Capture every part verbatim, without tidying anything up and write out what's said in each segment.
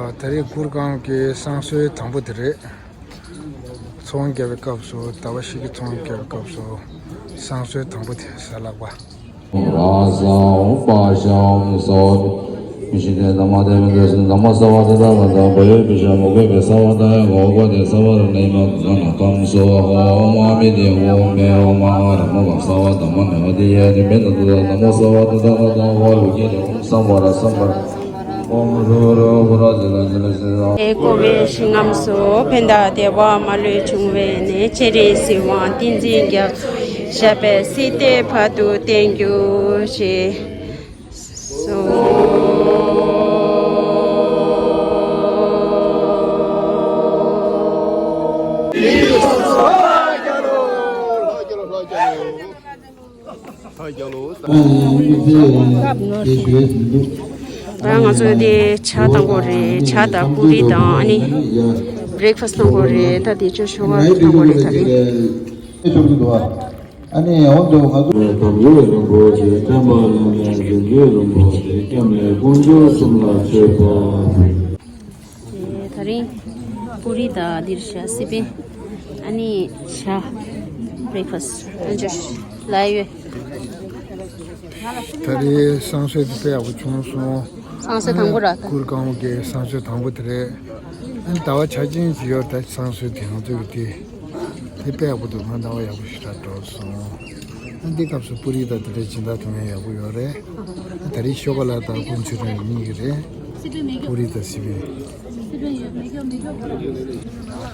ད་རེས་གུར་ཁང་གི་བསང་གསོལ་དང་པོ་དེ་རེད། ཚོང་རྒྱག་པའི་སྐབས་སུ་ཟླ་བ་ཞིག་གི་ཚོང་རྒྱག་པའི་སྐབས་སུ་བསང་གསོལ་དང་པོ་དེ་ཟ་ལག་པ། ར་ས་འོང་པ་ཤ་འོང་སོ། མི་ཤི་དེ་ན་མ་དེ་མི་དེ་སུ་ན་མ་ས་བ་ད་ད་ད་ད་བ་ཡོད་པི་ཤ་མོ་གོས་པའི་ས་བ་ད་ཡ་ངོ་གོ་དེ་ས་བ་ར་ནེ་མ་ག་ན་ཀམ་སོ་ཧ་འོ་མ་མི་དེ་འོ་མེ་འོ་མ་ཨ་ར་མ་ག་ས་བ་ད་མ་ནེ་བ་དེ་ཡ་དེ་མེ་ད་ད་ད་ན་མ་ས་བ་ད་ད་ད་ད་བ་ལུ་གེ་དེ་འོ་སམ་བ་ར་སམ་བ་ར། ཨོམ་རོ་རོ་བུ་ར་ཛི་ལ་ཛི་ལ་ཛི་ལ། ཀོ་བའི་ཞིང་ངམ་སོ་ཕན་དང་བདེ་བ་མ་ལུས་འབྱུང་བའི་གནས། སྤྱན་རས་གཟིགས་དབང་བསྟན་འཛིན་རྒྱ་མཚོ་ཞབས་པད་སྲིད་མཐའི་བར་དུ་བརྟན་གྱུར་ཅིག་གསུངས། ད་ང་ཚོ་དེ་ཇ་དང་པོ་རེད། ཇ་དང་པུ་རི་དང་ཨ་ནི་བྷི་རེག་ཕ་སི་དང་པོ་རེད། ད་དེ་ཆོ་ཤོ་ག་དང་པོ་རེད། ད་རེད། ཨ་ནི་འོན་ཏེ་ང་ཚོ་དམ་ཆོས་རིན་པོ་ཆེ་བསྟན་པ་ལམ་ལ་རིན་ཆེན་རིན་པོ་ཆེ་སྐྱབས་གནས་དཀོན་མཆོག་གསུམ་ལ་མཆོད་པ་ཕུལ། ད་རིང་པུ་རི་དང་འདིར་ཤ་སི་པན་ཨ་ནི་ཇ་བྷི་རེག་ཕ་སི་ཨ་ཇོ་ལ་ཡོད། ད་རེས་བསང་གསོལ་དེ་དཔེ་ཡག་པོ་བྱུང་སོང་། བསང་གསོལ་དང་པོ་ར་ད། གུར་ཁང་གི་བསང་གསོལ་དང་པོ་དེ་རེད། ཨ་ནི་ཟླ་བ་ཆ་ཅན་ཅིག་ཡོད་ད་བསང་གསོལ་དེ་ང་ཚོ་གི་དེ་དེ་དཔེ་ཡག་པོ་འདུག་ང་ཟླ་བ་ཡག་པོ་ཞེ་དྲག་འགྲོ་སོང་། ཨ་འདི་སྐབས་སུ་པུ་རི་དང་དེ་འདྲའི་སྦྱིན་བདག་ཐོན་མཁན་ཡག་པོ་ཡོད་རེད། ཨ་ད་རེས་ཤོ་ག་ལ་དང་ཀུན་ཆུ་རེད་གཉིས་ཀྱི་རེད། པུ་རི་དང་སི་པན།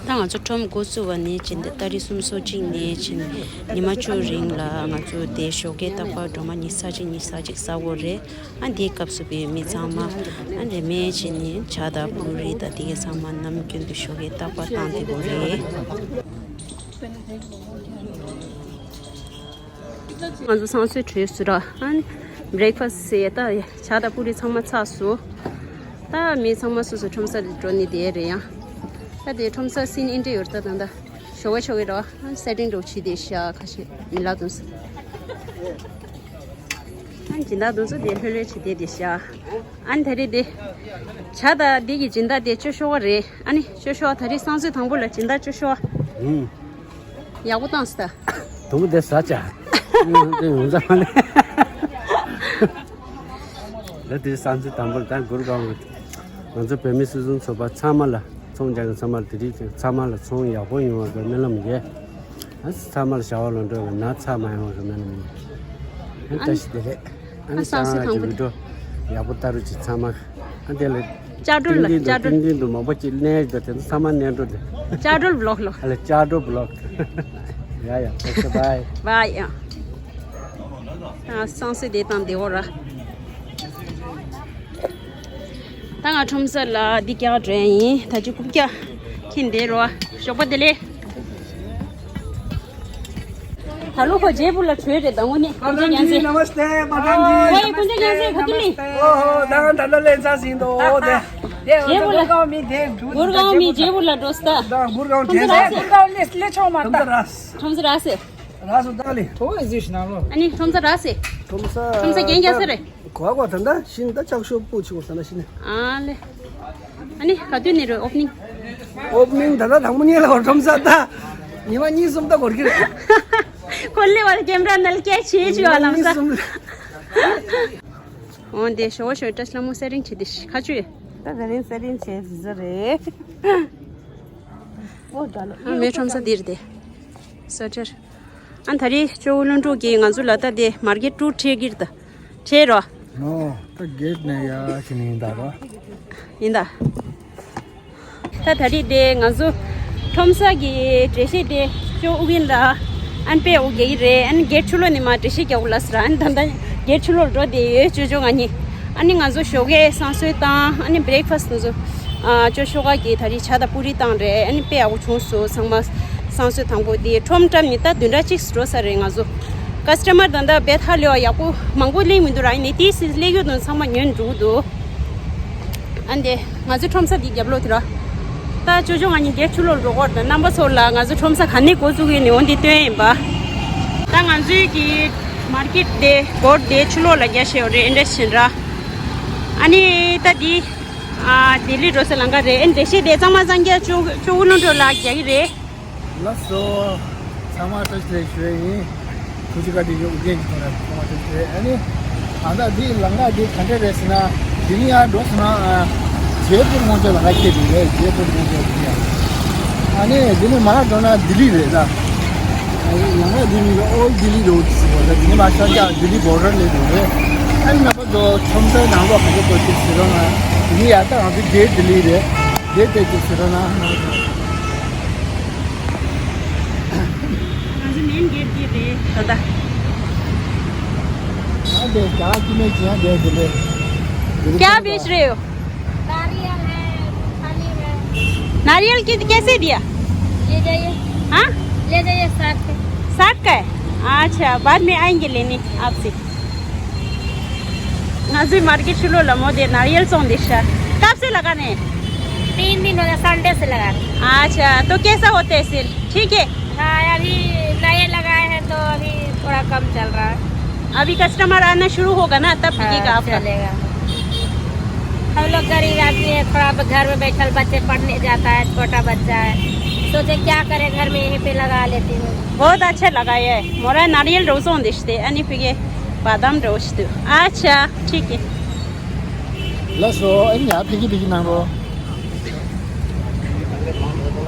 ད་ང་ཚོ་ཁྲོམ་འགོ་བཙུགས་པ་ནས་བྱས་ཏེ་ཏ་རིག་སུམ་ཅུ་སོ་གཅིག་ནས་བྱས་ནས་ཉི་མ་བཅུ་རིང་ལ་ང་ཚོ་དེ་ཞོགས་ཀའི་རྟག་པར་སྒྲོལ་མ་ཉི་ཤུ་རྩ་གཅིག་ཉི་ཤུ་རྩ་གཅིག་ཟ་དགོས་རེད། ཨ་འདིའི་སྐབས་སུ་བའི་མི་ཚང་མ་ཨ་འདྲ་མེད་བྱས་ནས་ཇ་དང་པུ་རི་དང་དེ་གའི་ཚང་མ་ནམ་རྒྱུན་དུ་ཞོགས་ཀའི་རྟག་པར་བཏང་བསྡད་དགོས་རེད། ང་ཚོ་བསང་གསོལ་གྲོལ་སོང་ར། ཨ་ནི་བྷི་རེག་ཕ་སི་ཟེར་ད་ཇ་དང་པུ་རི་ཚང་མ་ཚར་སོང་། ད་མི་ཚང་མ་སོ་སོ་ཁྲོམ་ས་ལ་འགྲོ་ནི་དེ་རེད་ཡ། ད་དེ་ཁྲོམ་ས་སྲིད་ཨིན་འདྲ་ཡོད་རེད། ད་ད་ད་ཞོགས་པ་ཆོ་གི་ར། ཨ་ནི་སེ་ཊིང་འགྲོ་བྱེད་དེ་ཤ་ཁ་ཤས་མི་ལ་དུང་ས། ཨ་ནི་སྦྱིན་བདག་དུང་ས་དེ་ལྷོད་ལྷོད་བྱེད་དེ་དེ་ཤ། ཨ་ནི་ད་རེས་དེ་ཇ་དང་དེ་གི་སྦྱིན་བདག་དེ་ཅོ་ཤོ་བ་རེད། ཨ་ནི་ཅོ་ཤོ་བ་ད་རེས་བསང་གསོལ་དང་པོ་ལ་སྦྱིན་བདག་ཅོ་ཤོ་བ། ཡག་པོ་བཏང་སོང་ད། དུམ་བུ་དེ་ཟ་བྱ། དེ་ཡོང་ས་མ་ལེ། ད་དེ་བསང་གསོལ་དང་པོ་ལ་ད་གུར་གང་གི་ང་ཚོ་བོད་མི་སྲིད་གཞུང་ཚོགས་པ་ཚང་མ་ལ་ཚོང་རྒྱག་མཁན་ཚང་མ་ལ་དེ་རིགས་ཚང་མ་ལ་ཚོང་ཡག་པོ་ཡོང་བ་དང་སྨོན་ལམ་རྒྱག་ཨ་ཚང་མ་ལ་བྱ་བ་ལོ་འགྲོ་བའི་ན་ཚ་མ་ཡོང་བ་གི་སྨོན་ལམ་ཡོད། ཨ་བཀྲ་ཤིས་བདེ་ལེགས། ཨ་ནི་ཨ་བསང་གསོལ་དང་པོ་བི་ཌིའོ་ཡག་པོ་ལྟ་རོགས་གྱིས་ཚང་མ། ཨ་དེ་ལ་ལྕགས་སྒྲོལ་ལ་ཏིང་ཏིང་ལྕགས་སྒྲོལ། ཏིང་ཏིང་དུ་མང་པོ་ཅིག་གནས་ཡོད་དེ་ཚང་མ་གནས་འགྲོ་དེ། ལྕགས་སྒྲོལ་བི་ལོག་ལོ། ཨ་ལ་ལྕགས་སྒྲོལ་བི་ལོག་ཡ་ཡ་ཨོ་ཁེ་བྷའི། བྷའི་ཡ། ཨ་བསང་གསོལ་དེ་དང་བདེ་བོ་ར། ད་ང་ཁྲོམ་ས་ལ་འདི་རྒྱག་འགྲོ་ཡ་ཡིན། ད་ཅི་རྐུབ་བཀྱག་འཁྱེར་བསྡད་རོ། ཞོགས་པ་བདེ་ལེགས། ད་ལོ་ཁོ་རྗེ་བུ་ལ་བྲོས་རེད་ད་ངོ་ནི། ཀུན་མཁྱེན་རྒྱལ་མཚན། नमस्ते माता जी। ཨོ་ཡེ་ཀུན་མཁྱེན་རྒྱལ་མཚན་ཁ་ཐུག་ལི། ཨོ་ཧོ་ད་ང་ད་ལྟ་ལེན་ཚར་ཟིན་ཏོ་ཨོ་དེ། རྗེ་བུ་ལ། གུར་གང་མི་དེ་འགྲུ། གུར་གང་མི་རྗེ་བུ་ལ་འགྲོ་སྟ། ད་གུར་གང་ཁྲོམ་ས་ར་སེ། གུར་གང་ལེ་ལེ་ཆོག་མ་ད། ཁྲོམ་ས་ར་སེ། ར་སུ་ད་ལེ། ཐོ་ཨེ་ཟིག་ན་ལོ། ཨ་ནི་ཁྲོམ་ས་ར་སེ། ཁྲོམ་ས། ཁྲོམ་ས་རྒྱན་རྒྱག་ས་རེད། གོ་གོ་ད་ད་ཤིན་ད་ལྕགས་ཤོག་པུ་ཆུ་ས་ན་ཤིན། ཨ་ལེ། ཨ་ནི་ག་དུས་ནས་རེད་ཨོ་པ་ནིང་། ཨོ་པ་ནིང་ད་ད་དང་པོ་ཉིད་ལ་ཁྲོམ་ས་ད། ཉི་མ་གཉིས་གསུམ་ད་འགོར་གི་རེད། ཁོ་ལེ་བར་ཀེམ་ར་ནལ་སྐད་ཆེ་ཆུ་ཨ་ལམ་ས། ཉི་མ་གཉིས་གསུམ། འོ་འདི་ཞོ་ཞོ་བཀྲ་ཤིས་ལྷ་མོ་སེ་རིང་བྱེད་དེ་ཤི་ཁ་ཆུ། ད་ད་རིང་སེ་རིང་བྱེད་ཟི་ཟི་རེད། ཨོ་ད་ལོ། ཨ་མེ་ཁྲོམ་ས་འདིར་དེ། སོ་ཅར། ཨ་ད་རེས་ཅོ་བོ་ལུན་ཀྲུག་གིས་ང་ཚོ་ལ་ད་དེ་མར་ཀེ་ཊི་ཊུར་ཁྲིད་ཀྱིར་ད། ཁྲིད་རོ། ནོ། ད་གེ་ཊི་ནས་ཡ་ཁྱི་ནི་ཡིན་ད་རོ། ཡིན་ད། ད་ད་རེས་དེ་ང་ཚོ་ཁྲོམ་ས་གི་འགྲེལ་བཤད་དེ་ཅོ་ཨུ་གིན་ལ་ཨན་པེ་ཨུ་གེ་ཡི་རེད། ཨན་གེ་ཊི་ཕྱི་ལོགས་ནས་མ་འགྲེལ་བཤད་རྒྱག་གོ་ལ་ཟེར། ཨན་ད་ད་གེ་ཊི་ཕྱི་ལོགས་འགྲོ་དེ་ཡོད་ཅོ་ཅོ་ང་གཉིས། ཨ་ནི་ང་ཚོ་ཞོགས་ཀའི་བསང་གསོལ་དང་ཨ་ནི་བྷི་རེག་ཕ་སི་ང་ཚོ་ཨ་ཅོ་ཤོ་ཀ་གི་ད་རེས་ཇ་དང་པུ་རི་བཏང་རེད། ཨ་ནི་དཔེ་ཡག་པོ་བྱུང་སོང་ཚང་མ། བསང་གསོལ་དང་པོ་དེ་ཁྲོམ་བཀྲམ་ནི་ད་བདུན་ཕྲག་གཅིག་འགྲོ་ས་རེད། ང་ཚོ་ཀ་སི་ཊ་མར་ད་ད་བེད་ཧ་ལས་པ་ཡག་པོ་མང་པོ་སླེབས་མི་འདུག་ར། ཨ་ནི་དེ་སི་སླེབས་ཡོད་དུ་ཚང་མ་ཉོས་འགྲོ་གི་འདུག་ཨ་འདི་ང་ཚོ་ཁྲོམ་ས་དེ་རྒྱབ་ལོགས་དེ་ར། ད་ཅོ་ཅོ་ང་གཉིས་གེ་ཊི་ཕྱི་ལོགས་འགྲོ་གོ་ད་རྣམ་པ་ཚོ་ལ་ང་ཚོ་ཁྲོམ་ས་ག་ནས་འགོ་བཙུགས་ཡོད་ནི་འོ་འདི་སྟོན་ཡིན་པ། ད་ང་ཚོའི་གི་མར་ཀེ་ཊི་དེ་སྒོར་དེ་ཕྱི་ལོགས་ལ་རྒྱ་ཤེས་ཡོད་རེད། ཨེ་འདྲ་བཞིན་ར། ཨ་ནི་ད་འདི། ཨ། ལྡི་ལི་འགྲོ་སའི་ལམ་ཁ་རེད། ཨེ་འདྲ་ཤེས་དེ་གཙང་མ་གཙང་རྐྱང་ཆུ་ཆུ་བོ་ལུང་འགྲོ་ལ་རྒྱག་གི་རེད། ལགས་སོ། ཚང་མ་བཀྲ་ཤིས་བདེ་ལེགས་ཞུ་ཡས་ཡིན། ཐུགས་རྗེ་བཀའ་དྲིན་ཆེ། ཨུ་རྒྱན་གྱི་ཐོག་ནས་ཚང་མ་བཀྲ་ཤིས་བདེ་ལེགས། ཨ་ནི། ད་ལྟ་འདི་ལམ་ཁ་འདི་ག་འདྲ་རེད་ཟེར་ན། འདི་ནས་ཡར་འགྲོ་སོང་ན། ཨ། ཇེ་པུར་སྔོན་ཆད་ལམ་ཁ་སྐྱེལ་འདུག་རེད། ཇེ་པུར་སྔོན་ཆད་འདི་ཡ། ཨ་ནི་འདི་ནས་མར་འགྲོ་ན་ལྡི་ལི་རེད་ད། ཨ་ནི་ཡང་ན་ལྡི་ལི་ལ་ཨོལ་ལྡི་ལི་རོ་ཌི་ཟེར་བ་ད། འདི་ནས་མར་ཤར་རྒྱག་ལྡི་ལི་བོར་ཌར་སླེབས་འགྲོ་རེད། ཨ་ནི་རྣམ་པ་ཚོ་ཁྲོམ་སའི་ནང་ལོགས་ག་འདྲ་འགྲོ་ཅིག་ཟེར་རོགས་གནང་། འདི་ནས་ཡར་ད་ང་ཚོ་གེ་ཊི་ལྡི་ལི་རེད། གེ་ཊི་དེ་ཅིག་ཟེར་རོགས་གནང་། ང་ཚོ་མེན་གེ་ཊི་འདི་རེད་ད་ལྟ། हाँ, देख, क्या कि मैं किया, देख ले। क्या बेच रहे हो? नारियल है, मूंगफली है। नारियल की कैसे दिया? ले जाइए। हाँ? ले जाइए, साठ के। साठ का है? अच्छा, बाद में आएंगे लेने आपसे। हाँ जी, मार्केट शुरू लमो दे, नारियल सौंदेशा। कब से लगाने हैं? तीन दिन हो गया, संडे से लगा रहे हैं। अच्छा, तो कैसा होता है सेल? ठीक है। हाँ, अभी नए लगाए हैं तो अभी थोड़ा कम चल रहा है। अभी कस्टमर आना शुरू होगा ना, तब हाँ, बिकेगा आपका। चलेगा। हम लोग गरीब आदमी है, थोड़ा घर में बैठल, बच्चे पढ़ने जाता है, छोटा बच्चा है, सोचे क्या करें, घर में यहीं पे लगा लेती हूँ। बहुत अच्छा लगा ये। मोरा नारियल रोज़ों दिशते, अनि फिगे बादाम रोज़ तू। अच्छा, ठीक है। लसो, अनि यहाँ फिगे फिगे नांगो।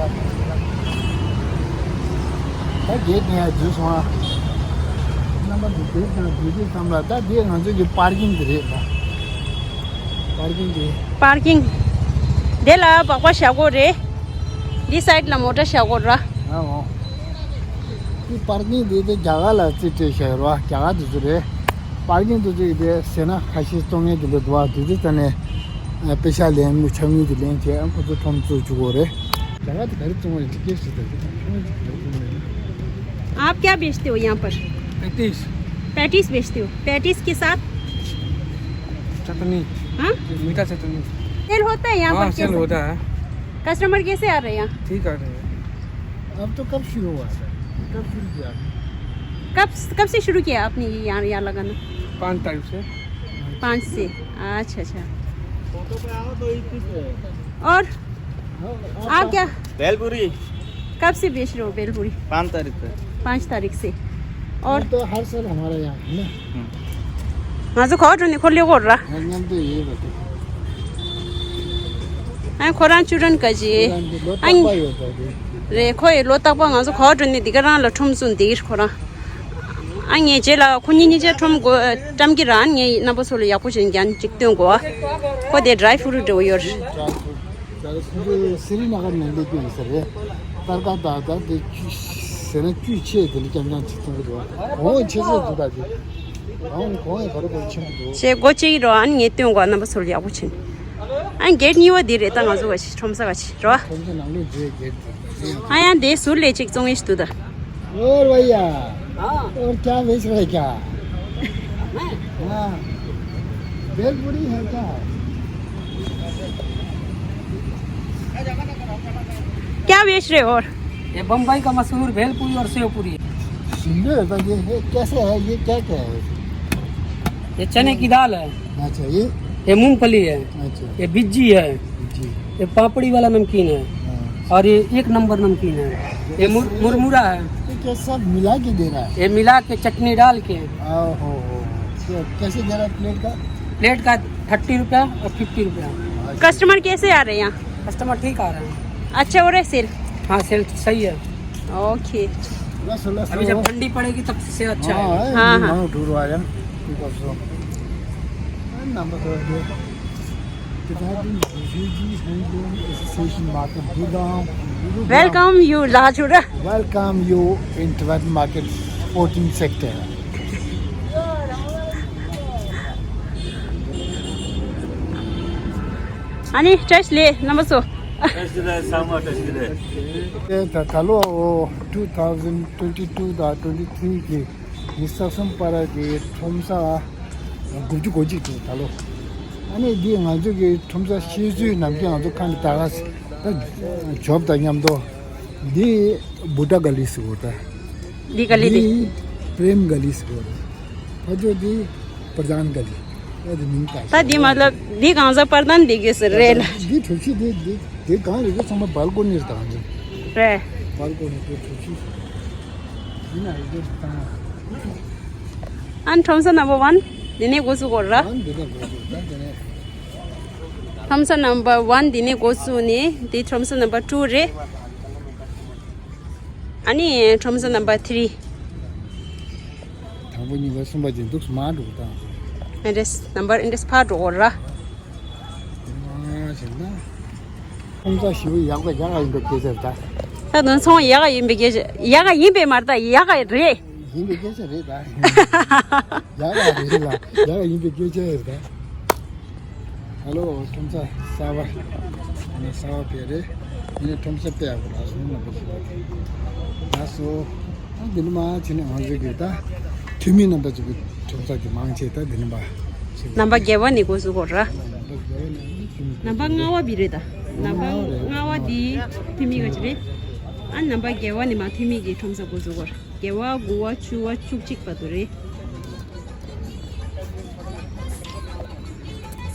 ད་གེ་ཊི་ནས་འཛུལ་སོང་ཨ། རྣམ་པ་འདི་གེ་ཊི་ནང་འཛུལ་དུས་ཙམ་ལ། ད་འདི་ང་ཚོ་གི་པར་ཀིང་འདི་རེད་ད། པར་ཀིང་འདི། པར་ཀིང་། དེ་ལ་སྦག་པ་བཞག་དགོས་རེད། འདི་སའིཌ་ལ་མོ་ཊ་བཞག་དགོས་ར། ཨ་འོ། འདི་པར་ཀིང་འདི་དེ་རྒྱ་གར་ལ་རྩིས་སྤྲད་བཞག་ཡོད་ར། རྒྱ་གར་དེ་ཚོ་རེད། པར་ཀིང་དེ་ཚོ་ཡི་དེ་ཟེར་ན་ཁ་ཤས་གཏོང་མཁན་དེ་འདྲ་འདུག་ཨ། དེ་ཚོ་ད་ནས་པེ་ཤ་ལེན་དངུལ་ཆ་དངུལ་དེ་ལེན་བྱས་ཨ་ཁོ་ཚོ་ཁྲོམ་བཙུགས་བཅུག་དགོས་རེད། ད་ག་དེ་ག་རེ་བཙོང་བ་ཡིན་དེ་སྐད་ཞིག་ད་དེ་ཁོང་གིས་ག་རེ་བཙོང་བ་ཡིན། आप क्या बेचते हो यहाँ पर? पैंतीस। पैंतीस बेचते हो? पैंतीस के साथ? चटनी। हाँ? मीठा चटनी। सेल होता है यहाँ पर? हाँ, सेल कैसे होता है। कस्टमर कैसे आ रहे हैं यहाँ? ठीक आ रहे हैं। अब तो कब शुरू हुआ था? कब शुरू किया आपने? कब, कब से शुरू किया आपने ये यहाँ, यहाँ लगाना? पाँच तारीख से। पाँच से। अच्छा, अच्छा। फोटो पे आओ तो इक्कीस है। और हाँ, आप क्या भेलपुरी। कब से बेच रहे हो भेलपुरी? पाँच तारीख से। पाँच तारीख से। और ये तो हर साल हमारे यहाँ है ना। हम्म। ང་ཚོ་ག་པར་འགྲོ་ནི། ཁོ་ལེ་གོར་ར། ང་མཉམ་དུ་ཡོད་པ་དེ། ཨ་ཁོ་རང་ཅུ་རན་ག་ཅི། ཁོ་རང་གི་ལོ་རྟག་པ་ཡོད་པ་དེ། རེད། ཁོ་ཡི་ལོ་རྟག་པ། ང་ཚོ་ག་པར་འགྲོ་ནི། འདི་ག་རང་ལ་ཁྲོམ་བཙུགས་འདིར་ཁོ་རང་། ཨ་ངས་རྗེས་ལ་ཁོ་གཉིས་གཉིས་ཆ་ཁྲོམ་སྒོ་བཀྲམ་གྱི་རང་། ངས་རྣམ་པ་ཚོ་ལ་ཡག་པོ་བྱས་ཀྱང་ཅིག་སྟོན་དགོས། ཁོ་དེ་ཌ་རའི་ཕུ་རུ་འདྲ་བོ་ཡོད་རེད། ད་ཁོ་ཚོ་སི་རི་ན་གར་ནས་སླེབས་ཀྱི་ཡོད་ས་རེད། སྟར་ཀ་ད་ད་དེ་ཅུ་ཟེར་ན་ཅུ་ཆེ་དེ་ལ་རྐྱང་རྐྱང་ཅིག་གཏོང་གི་འདུག་གོང་ཆེ་ས་འདུག་ད་དེ་གོང་གོང་ཡང་ག་རེ་གོང་ཆེན་པོ་འདུག་ཞེས་སྒོ་ཕྱེ་ཡི་རོ། ཨ་ནི་ངས་སྟོན་གོ་རྣམ་པ་ཚོར་ཡག་པོ་བྱིན། ཨ་ནི་གེ་ཊི་གཉིས་པ་འདི་རེད། ད་ང་ཚོ་ག་ཞིག་ཁྲོམ་ས་ག་ཞིག་རོ། ཁྲོམ་ས་ནང་ལོགས་འཛུལ་གེ་ཊི་དེ། ཨ་ཡང་དེ་ཟུར་ལས་ཅིག་བཙོང་ངེས་ཤིག་འདུག་ད། और भैया, हाँ। और क्या बेच रहे क्या? मैं? हाँ। भेलपुरी है क्या? क्या बेच रहे हो और? ये बम्बई का मशहूर भेलपुरी और सेवपुरी है। सुंदर है, ये है, कैसे है, ये क्या क्या है? ये चने की दाल है। अच्छा, ये? ये मूंगफली है। अच्छा। ये बिज्जी है। जी। ये पापड़ी वाला नमकीन है। हाँ। और ये एक नंबर नमकीन है। ये मुर-, मुरमुरा है। ये क्या सब मिला के दे रहा है? ये मिला के चटनी डाल के। ओहो हो। तो कैसे दे रहा है प्लेट का? प्लेट का थर्टी रुपया और फिफ्टी रुपया। कस्टमर कैसे आ रहे हैं यहाँ? कस्टमर ठीक आ रहे हैं। अच्छा हो रहा है सेल? हाँ, सेल सही है। ओके। अभी जब ठंडी पड़ेगी तब से अच्छा है। हाँ, हाँ। Welcome you, Lajura. Welcome you in Tibetan market, fourteen sector. ཨ་ནི་བཀྲ་ཤིས་བདེ་ལེགས་རྣམ་པ་ཚོ། བཀྲ་ཤིས་བདེ་ལེགས་ཚང་མ། བཀྲ་ཤིས་བདེ་ལེགས། ད་ད་ལོ་two thousand twenty two དང་twenty three གི་ཉི་ཤུ་རྩ་གསུམ་བར་གྱི་ཁྲོམ་ས་དགུ་བཅུ་གོ་གཅིག་འདུག་ད་ལོ། ཨ་ནི་འདི་ང་ཚོ་གི་ཁྲོམ་ས་ཤེས་ཚུལ་ནམ་རྒྱུན་ང་ཚོ་ཁ་ནས་ད་ག་ད་ཇོབ་དང་མཉམ་དུ་འདི་བུ་ཌ་ག་ལི་ཟེར་གོ་ད། འདི་ག་ལི་འདི། འདི་པྲེམ་ག་ལི་ཟེར་གོ་ད། ཕ་ཇོ་འདི་པྲ་དྷན་ག་ལི། ཨེ་དེ་མིང་བཏགས། ད་འདི་མ་ལབ་འདི་གང་ཟག་པར་དན་འདི་གི་ཟེར་རེད་ལ། འདི་གྲུ་བཞི་འདི་འདི་འདི་གང་རེད། འདི་ཚང་མ་སྦལ་ཀོ་ནི་རེད་ད། རེད། སྦལ་ཀོ་ནི་འདི་གྲུ་བཞི། འདི་ན་ཡི་གེ་བཏང་། ཨན་ཁྲོམ་ས་number one འདི་ནས་འགོ་བཙུགས་དགོས་ར། ཨན་འདི་ནས་འགོ་བཙུགས་ད་འདི་ནས། ཁྲོམ་ས་number one འདི་ནས་འགོ་བཙུགས་ནས་འདི་ཁྲོམ་ས་number two རེད། ཨ་ནི་ཁྲོམ་ས་number three། དང་པོ་གཉིས་པ་གསུམ་པ་ཅིག་འདུག་མ་འགྲོ་དང་། ཨེ་འདྲས་number ཨེ་འདྲས་ཕར་འགྲོ་དགོས་ར། མ་བྱས་ན། ཁྲོམ་ས་ཞེ་པོ་ཡག་པ་ཡག་ག་ཡིན་པའི་སྐད་ཆ་རེད་ད། ད་དུང་ཚོང་ཡག་ག་ཡིན་པའི་སྐད་ཆ་ཡག་ག་ཡིན་པའི་མ་རེད་ད་ཡག་ག་རེད། ཡིན་པའི་སྐད་ཆ་རེད་ད། ཡག་ག་རེད་ལ་ཡག་ག་ཡིན་པའི་སྐད་ཆ་རེད་ད། ཧ་ལོ། ཁྲོམ་ས་གསར་པ། ཨ་ནི་གསར་པ་དཔེ་རེད། ཨ་ནི་ཁྲོམ་ས་དཔེ་ཡག་པོ་རག་སོང་ན་པ་ཞིག་རག་སོང་། ཨ་འདི་ནི་མ་བྱས་ནས་ང་ཚོའི་གི་ད་འཐུས་མི་རྣམ་པ་ཚོ་གི་ཁྲོམ་ས་གི་མང་ཆེ་ད་འདི་ནི་མ་ཞིག་རེད། རྣམ་པ་བརྒྱད་པ་ནི་འགོ་བཙུགས་དགོས་ར། རྣམ་པ་བརྒྱད་པ་ནི་འཐུས་མི། རྣམ་པ་ལྔ་པ་བི་རེད་ད། རྣམ་པ་ལྔ་པ་འདི་འཐུས་མི་ག་ཅི་རེད། ཨ་རྣམ་པ་བརྒྱད་པ་ནི་མ་འཐུས་མི་གི་ཁྲོམ་ས་འགོ་བཙུགས་དགོས་ར། བརྒྱད་པ་དགུ་པ་བཅུ་པ་བཅུ་གཅིག་བར་དུ་རེད།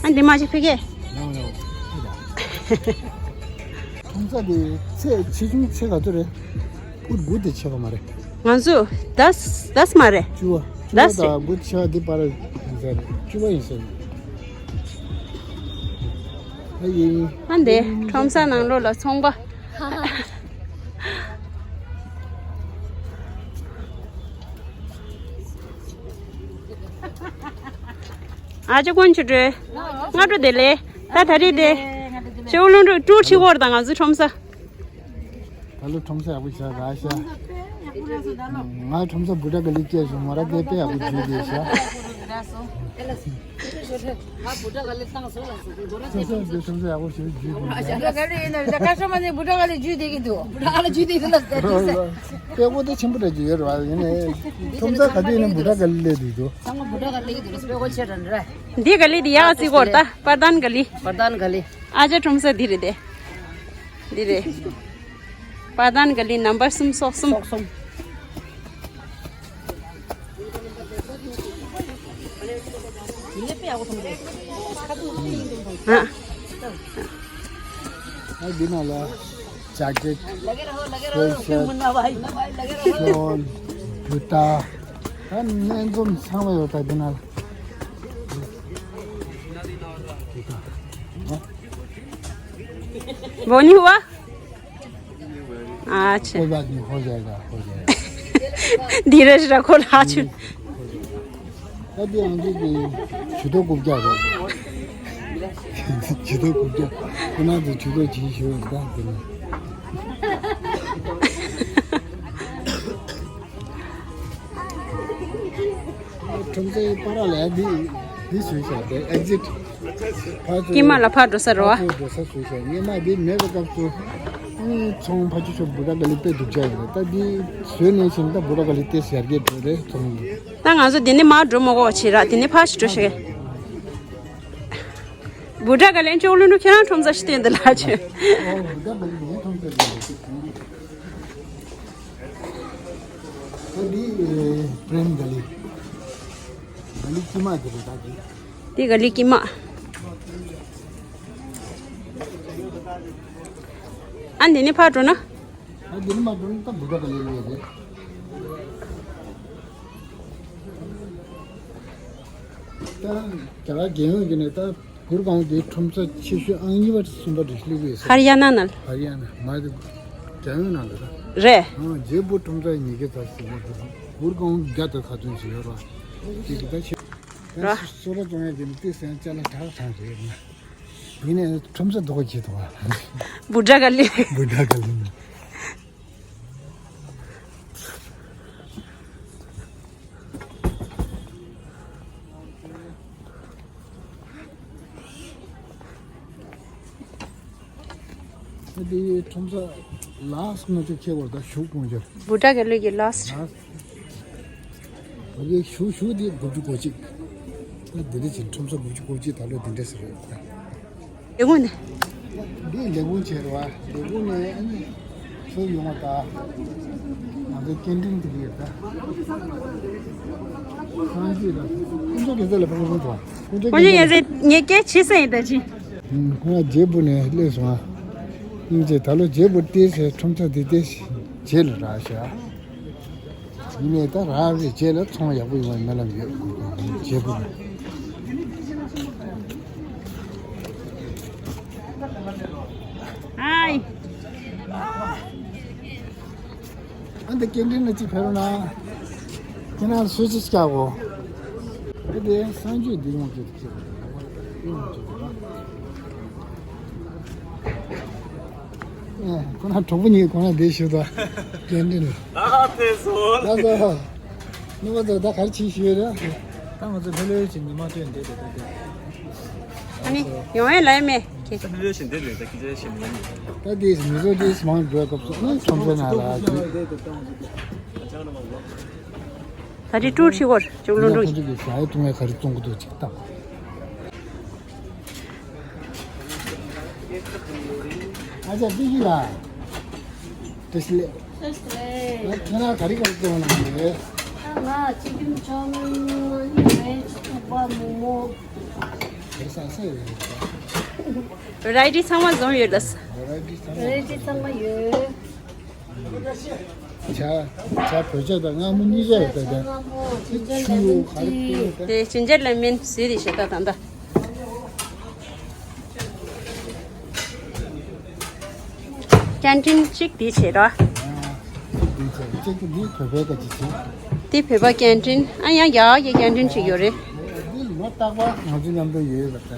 ཨ་འདི་མ་ཅིག་ཕ་གི། ཡང་ཡང་། ཁྲོམ་ས་དེ་ཚད་ཆེ་ཆུང་ཆེ་ག་ཚོད་རེད། ཕུད་དགུ་དེ་ཆེ་ག་མ་རེད། ང་ཚོ་དཱས་དཱས་མ་རེད། བཅུ་པ་བཅུ་པ་དཱས་དང་དགུ་ཆེ་བ་དེ་པར་ཡིན་ས་རེད། བཅུ་པ་ཡིན་ས་རེད། ཨ་ཡིན། ཨ་འདི་ཁྲོམ་ས་ནང་ལོགས་ལ་ཚོང་པ། ཨ་ཅག་དཀོན་མཆོག་སྒྲོལ། སྔ་དྲོ་བདེ་ལེགས། ད་ད་རེས་དེ། ཆེ་བོ་ལུང་འགྲོ་ཀྲུར་ཆི་བོར་དང་ང་ཚོའི་ཁྲོམ་ས། ད་ལོ་ཁྲོམ་ས་ཡག་པོ་བཞག་ར་ཤག་ང་ཁྲོམ་ས་བུ་ཏྲ་ག་ལི་སྐྱེས་སོང་མོ་ར་དེ་དཔེ་ཡག་པོ་བྱུང་དེ་ཤག་ང་བུ་ཏྲ་ག་ལི་བཏང་སོང་ལ་སོང་། སོ་སོ་གི་ཁྲོམ་ས་ཡག་པོ་ཞིག་བརྒྱུད་དགོས་ཤག་བུ་ཏྲ་ག་ལི་ཡིན་ན་ད་ཁ་ཤོ་མ་ནི་བུ་ཏྲ་ག་ལི་བརྒྱུད་བསྡད་ཀྱི་འདུག་བུ་ཏྲ་ག་ལི་བརྒྱུད་བསྡད་ཀྱི་འདུག་དཔེ་པོ་དེ་ཆེན་པོ་འདྲ་ཅིག་ཡོད་རེད་བ། ཡིན་ནའི་ཁྲོམ་ས་ག་དུས་ཡིན་ན་བུ་ཏྲ་ག་ལི་སླེབས་བསྡད་འདུག་ཚང་མ་བུ་ཏྲ་ག་ལི་གི་འདུག་དཔེ་པོ་ཆེ་དྲན་རེད། འདི་ག་ལི་འདི་ཡག་རྩིས་སྐོར་ད་པར་དན་ག་ལི། པར་དན་ག་ལི། ཨ་ཅག་ཁྲོམ་ས་འདི་རེད་དེ། འདི་རེད། པར་དན་ག་ལི་རྣམ་པ་གསུམ་སོ་གསུམ། སོ་གསུམ། ཨ། ཨ་འདི་ན་ལ་ཇེ་ཀེཊ། སུའེ་ཤར་ཊི། ཤོལ། ཇུ་ཏ། ད་སྣ་འཛོམས་ཚང་མ་ཡོད་ད་འདི་ན་ལ། वो नहीं हुआ? अच्छा। कोई बात नहीं, हो जाएगा, हो जाएगा। धीरज रखो लाजू। ད་འདི་ང་ཚོ་གི་ཇུས་གཏོགས་རྐུབ་བཀྱག་རེད། ཇུས་གཏོགས་རྐུབ་བཀྱག་ཁོ་ན་ཚོ་ཇུས་གཏོགས་བྱེད་ཤེས་ཡོད་ད་འདི་ནི། ཁྲོམ་སའི་བར་ལ་འདི་འདི་བཟོས་བཞག་དེ་ཨེག་ཟིཊ། ཕར་ཚུར་ཀྱེ་མ་ལ་ཕར་འགྲོ་ས་རེད་བ། ཕར་ཚུར་འགྲོ་ས་བཟོས་བཞག་སྔོན་མ་འདི་མེད་པའི་སྐབས་སུ་ཨ་ནི་ཚོང་ཕར་ཕྱོགས་ཕྱོགས་བུ་ཏྲ་ག་ལི་དཔེ་སྡུག་ཅག་ཡིན། ད་འདི་བཟོས་ནས་བྱས་ན་ད་བུ་ཏྲ་ག་ལི་དཔེ་ཡར་རྒྱས་འགྲོ་རེད་ཚོང་གི། ད་ང་ཚོ་འདི་ནས་མར་འགྲོ་མ་དགོས་བྱེད་ར། འདི་ནས་ཕར་ཞིག་འགྲོ་ཤེས། བུ་ཏྲ་ག་ལི་ཅོག་ལུ་འགྲོ་ཁྱེད་རང་ཁྲོམ་ས་ཞིག་སྟོན་འདི་ལ་ཆེ། ཨོ་བུ་ཏྲ་ག་ལི་ངའི་ཁྲོམ་ས་ཡིན། ཨ་འདི་པྲེམ་ག་ལི། ག་ལི་ཀྱེ་མ་འདི་རེད་ད་འདི། འདི་ག་ལི་ཀྱེ་མ། ཨ་འདི་ནས་ཕར་འགྲོ་ན། ཨ་འདི་ནས་མར་འགྲོ་ན་ད་བུ་ཏྲ་ག་ལི་སླེབས་རེད། ད་རྒྱ་གར་རྒྱལ་ཡོངས་ཀྱི་ནས་ད་གུར་གོང་དེ་ཁྲོམ་ས་ཆེ་ཤོས་ཨང་གཉིས་པ་གསུམ་པ་དེ་སླེབས་ཡོད་ས་རེད། ཧར་ཡ་ན་ནང་ལ། ཧར་ཡ་ན་མ་དེ་རྒྱལ་ཡོངས་ནང་ལ་ད། རེད། ཨང་རྒྱལ་པོ་ཁྲོམ་ས་ཉིས་ཀའི་རྩ་ཞིག་མ་དེ་གུར་གོང་བརྒྱ་དང་ཁ་ཚོན་ཞིག་ཡོད་ར། དེ་གི་ད་ཆེ། ར། སོ་ར་བཙོང་ཡ་དེ་ནི་དེ་སེང་ཅ་ལག་དྲག་དྲག་རེད་ན། ཡིན་ནའི་ཁྲོམ་ས་རྡོ་གཅིག་དང་། བུ་ཏྲ་ག་ལི། བུ་ཏྲ་ག་ལི་ནི། ཨ་དེ་ཁྲོམ་ས་ལཱསི་ཊི་ང་ཚོ་ཁྱེད་བར་ད་ཞུགས་གོང་ཆར། བུ་ཏྲ་ག་ལི་གི་ལཱསི་ཊི། ལཱསི་ཊི། ཨ་དེ་ཞུགས་ཞུགས་དེ་དགུ་བཅུ་གོ་གཅིག་ད་དེ་འདྲ་བྱས་ཁྲོམ་ས་དགུ་བཅུ་གོ་གཅིག་ད་ལོ་དེ་འདྲ་ཟེར་རེད་ད། ལས་ཁུངས་ནས། འདི་ལས་ཁུངས་བྱས་རེད་བ། ལས་ཁུངས་ནས་ཨ་ནི་ཚུར་ཡོང་བ་དང་། ང་ཚོའི་སྐད་འཕྲིན་དེ་ག་ཡོད་ད། སང་ཞོགས་ལ་ཁོང་ཚོ་ཁོང་ཚོ་ག་ཚོད་ལ་ཕེབས་ཀྱི་འདུག་ཁོང་ཚོ་ཁོང་ཚོ་ངས་ཟེར་ངས་སྐད་ཆེ་ས་ཡིན་ད་ཅི། ཁོང་ང་རྗེས་སྤུ་ནས་སླེབས་སོང་ཨ། སྙིང་རྗེ། ད་ལོ་རྗེས་སྤུ་ཏོག་ཙམ་ཁྲོམ་ཚ་འདི་ཏོག་ཙམ་རྗེས་ལ་རག་ཤག་ཡིན་ནའི་ད་རག་རེད། རྗེས་ལ་ཚོང་ཡག་པོ་ཡོང་བའི་སྨོན་ལམ་ཡོད། རྗེས་སྤུ་ནས། ཨའི། ཨ་འདི་སྐད་འཕྲིན་ལ་གཅིག་ཕེབས་རོགས་གནང་། ཁྱེད་རང་ཚོས་ཅི་བྱ་གོ། ཨེ་དེ་གསང་སྤྱོད་འདི་ཡོང་གི་འདུག་ཅེས། ཡོང་གི་འདུག་ཨེ་ཁོ་ན་གྲོགས་པོ་གཉིས་ཁོ་ན་བསྡད་ཞུ་དང་། སྐད་འཕྲིན་ལ། ད་ཐེ་སོ། ད་ཚོ། ནུ་བ་ཚོ་ད་ག་རེ་བྱེད་ཞུས་རེད། ད་ང་ཚོ་ཕེ་ལོའི་ཕྱིན་ཉི་མ་སྟོན་བསྡད་དེ་ད་དེ། ཨ་ནི་ཡོང་ཡ་ལ་ཡ་མེད་ཁྱེད། ད་ཕེ་ལོའི་ཕྱིན་བསྡད་དེ་ད་ཁྱེད་ཚོའི་ཕྱིན་མ་ཡིན། ད་དེ་མི་ཚོ་དེ་མང་འགྲོ་སྐབས་སུ་ཨ་ཁྲོམ་ཚོ་ནང་ལ་དུས། ད་རེས་ཀྲུའུ་ཁྲི་ཧོར་ཅུང་ལུང་ཀྲུའུ། ཁོང་ཚོ་གི་ཞྭ་ཡི་བཏུང་བའི་ག་རེ་བཙོང་གི་འདུག་ཅིག་ལྟ། ཨ་ཅག་ཏི་ཤི་ལ། ཏི་ཤི་ལེ། ཏི་ཤི་ལེ། ང་ཁྱེད་རང་ག་རེ་ག་རེ་བཙོང་ལ་འདུག་ང་ཅི་ཀིམ་ཆོམ་བེཇ་ཐུག་པ་མོག་མོག་བེ་ས་ས་ཡོད་རེད། བེ་རའི་ཊི་ཚང་མ་བཟུང་ཡོད་ལ། བེ་རའི་ཊི་ཚང་མ་བེ་རའི་ཊི་ཚང་མ་ཡོད། ཇ། ཇ་བོད་ཇ་དང་མངར་མོ་གཉིས་ཆ་ཡོད་ད་ལྟ། མངར་མོ་ཇིན་ཇར་ཆུ་ལེ་མོན་ག་རེ་ཊི། བཏུང་ད། དེ་ཇིན་ཇར་ལེ་མོན་ཟེར་རེད་ཞེ་ད་ད་ད། ཀན་ཊིན་གཅིག་དེ་བྱེད་རོགས། གཅིག་དེ་བྱེད། གཅིག་དེ་བོད་པའི་ཀ་ཅིག་བྱེད། དེ་བོད་པ་ཀན་ཊིན། ཨ་ཡང་རྒྱ་གར་གྱི་ཀན་ཊིན་ཅིག་ཡོད་རེད། འདི་ལོ་རྟག་པར་ང་ཚོ་མཉམ་དུ་ཡོད་པ་ད།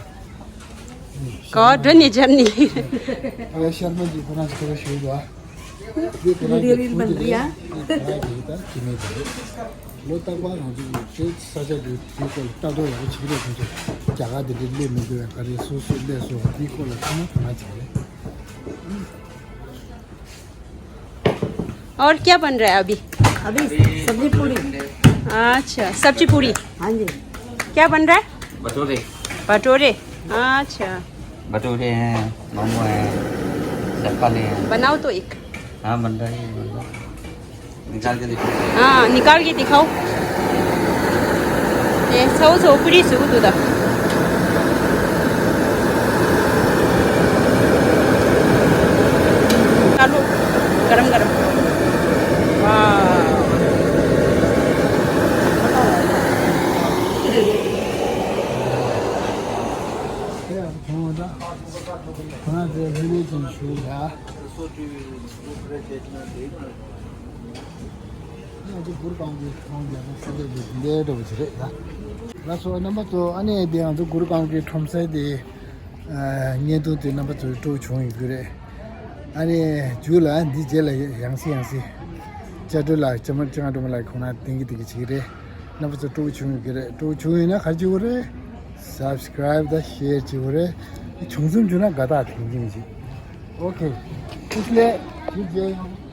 ག་བ་འགྲོ་ནས་སྦྱར་ནས། ཨ་ཤར་མ་གྱི་ཁོ་རང་ཚོ་ཞུ་བ། འདི་ཁོ་རང་གི་བུ་དེ་རེད། འདི་ཁོ་རང་གི་ད་ཁྱིམ་མི་དེ་རེད། ལོ་རྟག་པར་ང་ཚོ་གི་ས་ཆ་འདི་དེའི་སྐོར་ལ་ལྟ་རྟོག་ཡག་པོ་བྱེད་ཀྱི་རེད། ཁོང་ཚོ་རྒྱ་གར་དེ་འདྲའི་སླེབས་མི་འདུག་ཡང་ག་རེ་སོ་སོས་སླེབས་སོང་། དེའི་སྐོར་ལ་ཚང་མ་དོ་སྣང་བྱེད་ཀྱི་རེད། और क्या बन रहा है अभी? अभी सब्जी पूरी। अच्छा, सब्जी पूरी। हाँ जी। क्या बन रहा है? भटूरे। भटूरे। अच्छा। भटूरे हैं, मोमो हैं, चप्पल हैं। बनाओ तो एक। हाँ, बन रहा है, बन रहा है। निकाल के दिखाओ। हाँ, निकाल के दिखाओ। ये सौ सौ पूरी सूद उदा। चालू, गरम गरम। वाह। ང་ཚོ་གུར་ཀང་གི་ཁྲོམ་རྒྱག་ས་ས་ཆ་འདི་འདྲ་འདྲ་པོ་ཅིག་རེད་ད། ལགས་སོ་རྣམ་པ་ཚོ། ཨ་ནི་དེ་ང་ཚོ་གུར་ཀང་གི་ཁྲོམ་སའི་དེ་བརྙན་ཐུང་དེ་རྣམ་པ་ཚོ་སྤྲོ་བྱུང་ཡོད་ཀྱི་རེད། ཨ་ནི་མཇུག་ལ་འདི་རྗེས་ལ་ཡང་སེ་ཡང་སེ་ཅ་ཀྲུ་ལགས་ཅ་མ་ཅ་ང་ཀྲུ་མ་ལགས་ཁོང་རྣམ་ལྡིང་གི་ལྡིང་གི་བྱེད་ཀྱི་རེད། རྣམ་པ་ཚོ་སྤྲོ་བྱུང་ཡོད་ཀྱི་རེད། སྤྲོ་བྱུང་ཡོད་ན་ག་རེ་བྱེད་དགོས་རེད། སབ་སི་ཀ་རའིབ་དང་ཤེར་བྱེད་དགོས་རེད། བྱུང་སེམས་བྱུང་ན་དགའ་རྟགས་དེང་གིན་བྱེད། ཨོ་ཁེ། ཨིས་ལེ། ཡིན་རྗེས་ཡོང་།